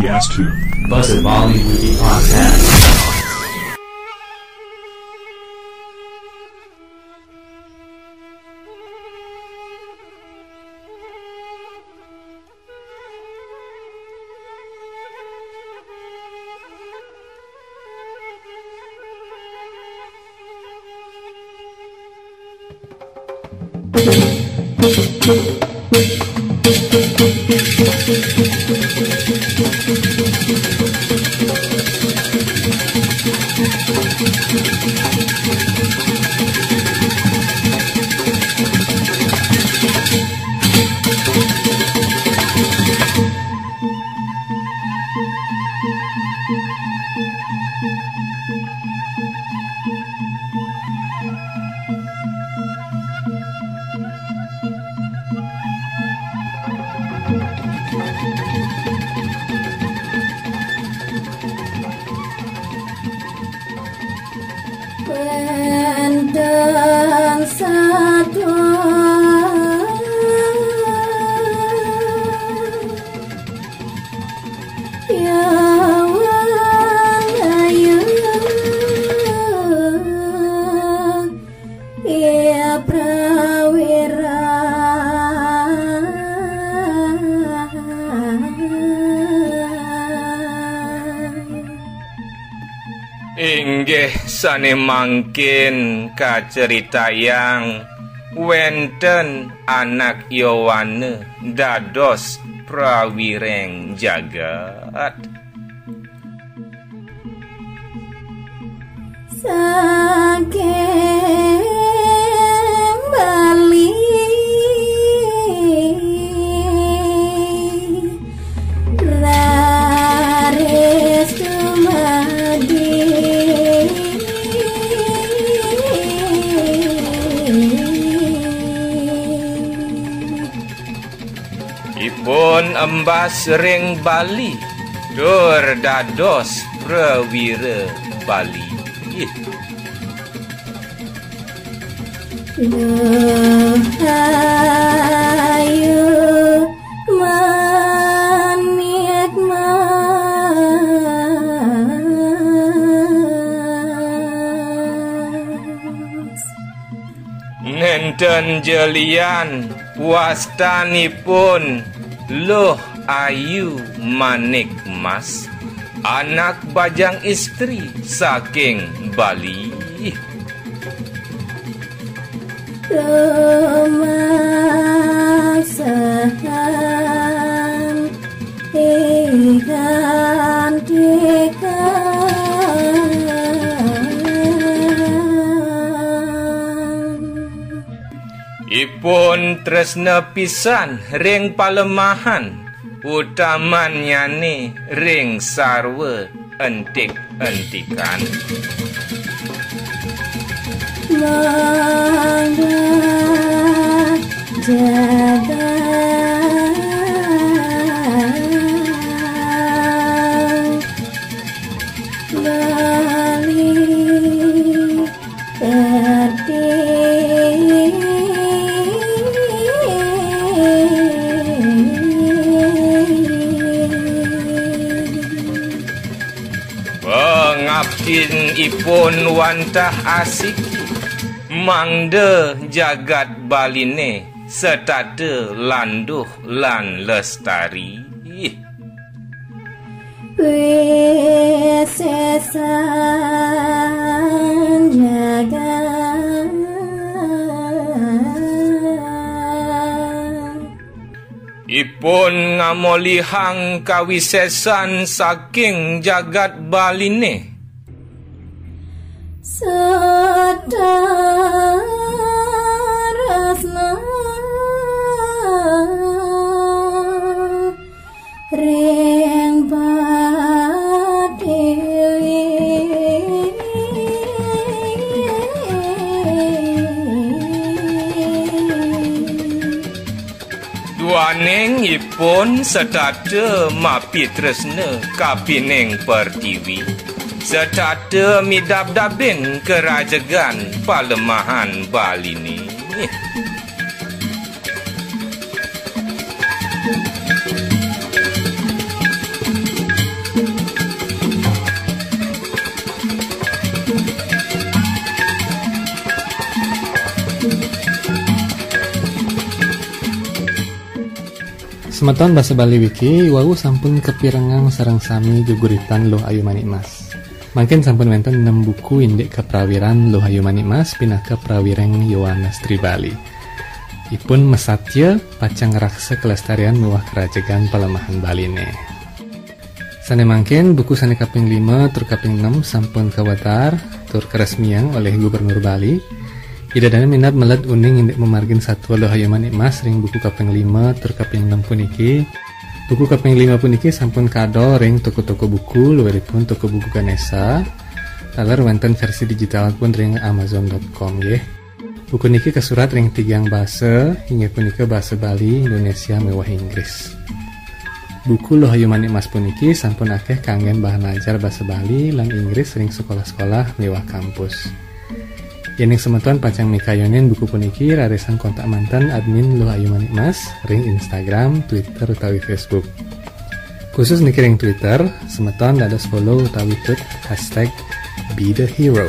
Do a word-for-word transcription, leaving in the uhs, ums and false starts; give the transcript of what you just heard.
Podcast two. Basa Bali Wiki Podcast. Wénten satua Yawan ayu ya prawira. Inggih sané mangkin kaceritayang wénten anak yowana dados prawiréng jagat. Saking Bali raris dumadi. Ipun embas ring Bali, tur dados prawira Bali. Duh ayu manik mas. Nénten ja lian wastanipun Luh Ayu Manik Mas, anak bajang istri saking Bali. Rumasahan ikan tikan. Ipun tresna pisan ring palemahan, utamannyané ring sarwa entik-entikan. Mangda jagat Bali. Pangaptin ipun wantah asiki, mangda jagat Baliné setata landuh lan lestari. Wisésan jagat. Ipun ngamolihang kawisésan saking jagat Baliné. Setresna ring Batiwi. Duaning ipun setata mapitresna kapining pertiwi, setata midabdabin karajegan palemahan Baliné. Semeton Basa Bali Wiki, wau sampun kapirengang sareng sami geguritan Luh Ayu Manik Mas. Mangkin sampun wenten enam buku indik kaprawiran Luh Ayu Manik Mas pinaka prawireng Yowana Stri Bali. Ipun masatya pacang ngraksa kelestarian miwah kerajegan palemahan Baline. Sane mangkin, buku sane kaping lima tur kaping enam sampun kawetar tur karesmiang olih Gubernur Bali. Ida dane minab meled uning indik mamargin satua Luh Ayu Manik Mas ring buku kaping lima tur kaping enam puniki. Buku kaping lima puniki sampun kadol ring toko-toko buku, luiripun toko buku Ganesha. Taler wenten versi digital pun ring amazon dot com nggih. Buku niki kasurat ring tigang basa, inggih punika basa Bali, Indonesia, miwah Inggris. Buku Luh Ayu Manik Mas puniki sampun akeh kanggen bahan ajar basa Bali lan Inggris ring sekolah-sekolah miwah kampus. Yening semeton pacang mikayunin buku puniki, rarisang kontak manten admin Luh Ayu Manik Mas ring Instagram, Twitter, utawi Facebook. Khusus niki ring Twitter, semeton dados follow utawi tweet hashtag be the hero.